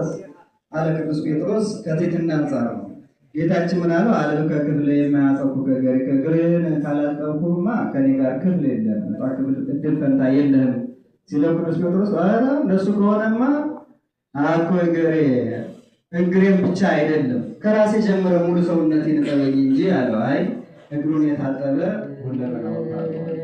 ድረስ አለ ቅዱስ ጴጥሮስ ከትሕትና አንጻር ነው። ጌታችን ምን አለው? አልብከ ክፍለ የማያጸኩከ እገሪከ፣ እግርህን ካላጠብኩማ ከኔ ጋር ክፍል የለም፣ ዕጣ ክፍል እድል ፈንታ የለህም ሲለው ቅዱስ ጴጥሮስ ኧረ እንደሱ ከሆነማ አኮ እግሬ እግሬን ብቻ አይደለም ከራሴ ጀምረ ሙሉ ሰውነቴን እጠበኝ እንጂ አለው። አይ እግሩን የታጠበ ሁለመናው ታጥቧል።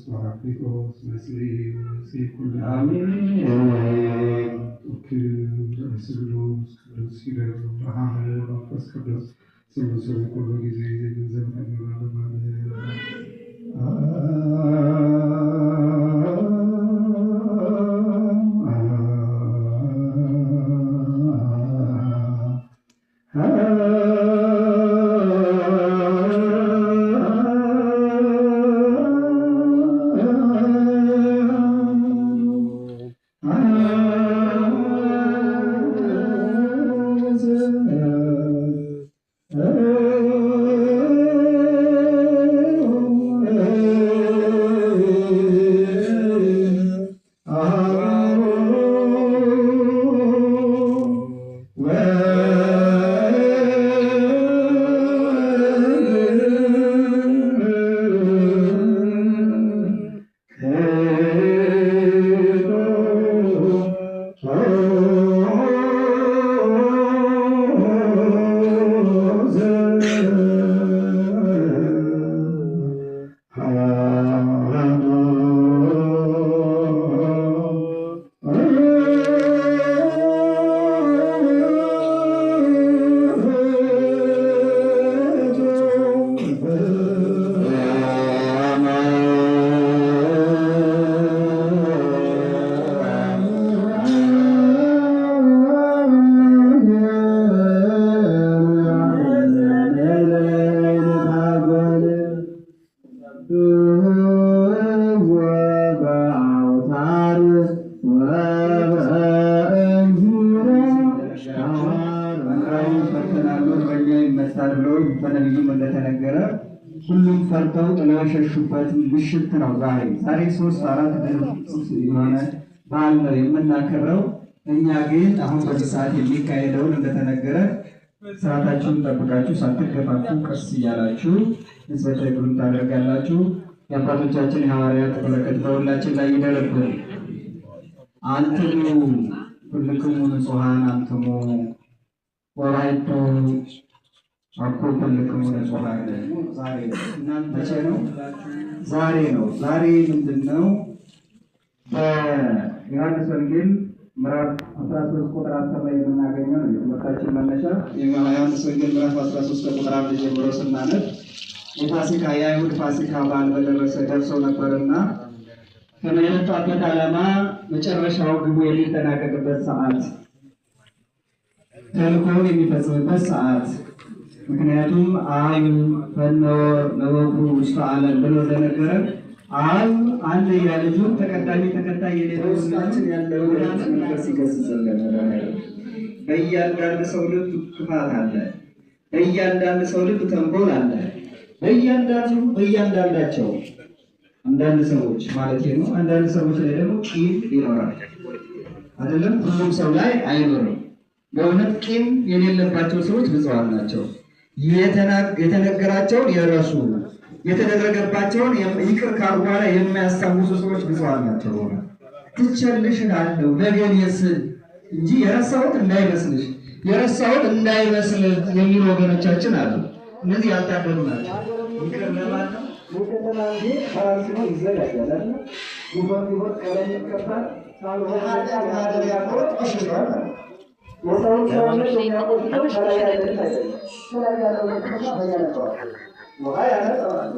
ጳራቅሊጦስ መጽሔ ወመጽሔ ኩሉ አሜን። ስሉስ ቅዱስ ሲደሩ አሐዱ መንፈስ ቅዱስ ስሉስ ኩሉ ጊዜ ገንዘብ በነቢዩም እንደተነገረ ሁሉም ፈርተው ጥለው የሸሹበት ምሽት ነው። ዛሬ ዛሬ 3 4 የሆነ በዓል ነው የምናከብረው። እኛ ግን አሁን በዚህ ሰዓት የሚካሄደውን እንደተነገረ ሰዓታችሁን ጠብቃችሁ ሳትገፋፉ ቀስ እያላችሁ ንጽሕተ እግሩን ታደርጋላችሁ። የአባቶቻችን የሐዋርያት በረከት በሁላችን ላይ ይደርብን። አንትሙ ኩልክሙ ንጹሐን አንትሙ ወራይቱ አኮ ኩልክሙ ንጹሐን። ዛሬ እናንተ መቼ ነው? ዛሬ ነው። ዛሬ ምንድን ነው? በዮሐንስ ወንጌል ምዕራፍ 13 ቁጥር 10 ላይ የምናገኘው ነው የትምህርታችን መነሻ። የዮሐንስ ወንጌል ምዕራፍ 13 ከቁጥር 1 ጀምሮ ስናነብ የፋሲካ የአይሁድ ፋሲካ በዓል በደረሰ ደርሰው ነበርና ከመጣበት ዓላማ መጨረሻው ግቡ የሚጠናቀቅበት ሰዓት፣ ተልእኮውን የሚፈጽምበት ሰዓት፣ ምክንያቱም አብ ፈኖ ለወጉ ውስተ ዓለም ብሎ እንደነገረ አብ አንድያ ልጁን ተቀዳሚ ተከታይ የሌለው በውስጣችን ያለውን መንፈስ ይገስጽልን። በእያንዳንድ ሰው ልብ ክፋት አለ። በእያንዳንድ ሰው ልብ ተንኮል አለ። በእያንዳንዱ በእያንዳንዳቸው አንዳንድ ሰዎች ማለት ነው። አንዳንድ ሰዎች ላይ ደግሞ ቂም ይኖራል አይደለም? ሁሉም ሰው ላይ አይኖርም። በእውነት ቂም የሌለባቸው ሰዎች ብፁዓን ናቸው። የተነገራቸውን የረሱ፣ የተደረገባቸውን ይቅር ካሉ በኋላ የማያስታውሱ ሰዎች ብፁዓን ናቸው። ትቸልሽላለሁ ነገን ስል እንጂ የረሳሁት እንዳይመስልሽ የረሳሁት እንዳይመስል የሚሉ ወገኖቻችን አሉ። እነዚህ ያልታደሉ ናቸው። ይቅር ለማን ነው? የጨለማ ጊዜ ሰላም ሲሆን ይዘጋጃል አይደል? ቢሆን ቢሆን ቀለም ይቀባል። የኃጢአት ማደሪያ ከሆነ ቆሽሿል ማለት ነው። የሰውን ሰውነት የሚያቆሽሸው ከላይ ያለ ልብስ አይደለም። ከላይ ያለው ልብስማ ያነጠዋል፣ ውሃ ያነጠዋል።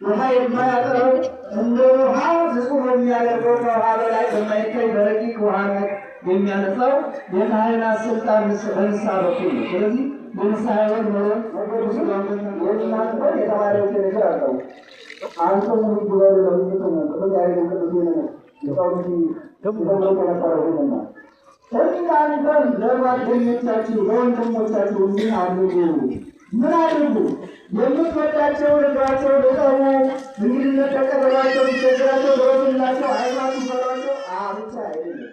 ውሃ የማያጠራው እንደ ውሃ ንጹሕ የሚያደርገው ከውሃ በላይ በማይታይ በረቂቅ ውሃ የሚያነጻው የካህናት ስልጣን በንስሐ በኩል ነው። ስለዚህ በንስሐ ሕይወት ኖሮ የእናንተ የተማሪዎች ነገር አለው። አንተም ግበሩ ለምትተኛ ቅዱስ ያሬድ ቅዱስ ይሆነ ሊቃውንት ሲዘምሩ የነበረው ይህንን ነው። እናንተም ለጓደኞቻችሁ ለወንድሞቻችሁ ምን አድርጉ? ምን አድርጉ? የምትወዳቸውን እግራቸውን እጠቡ፣ እንግድነት ተቀበሏቸው፣ ቢቸግራቸው ድረሱላቸው፣ አይዟችሁ በሏቸው። ብቻ አይደለም።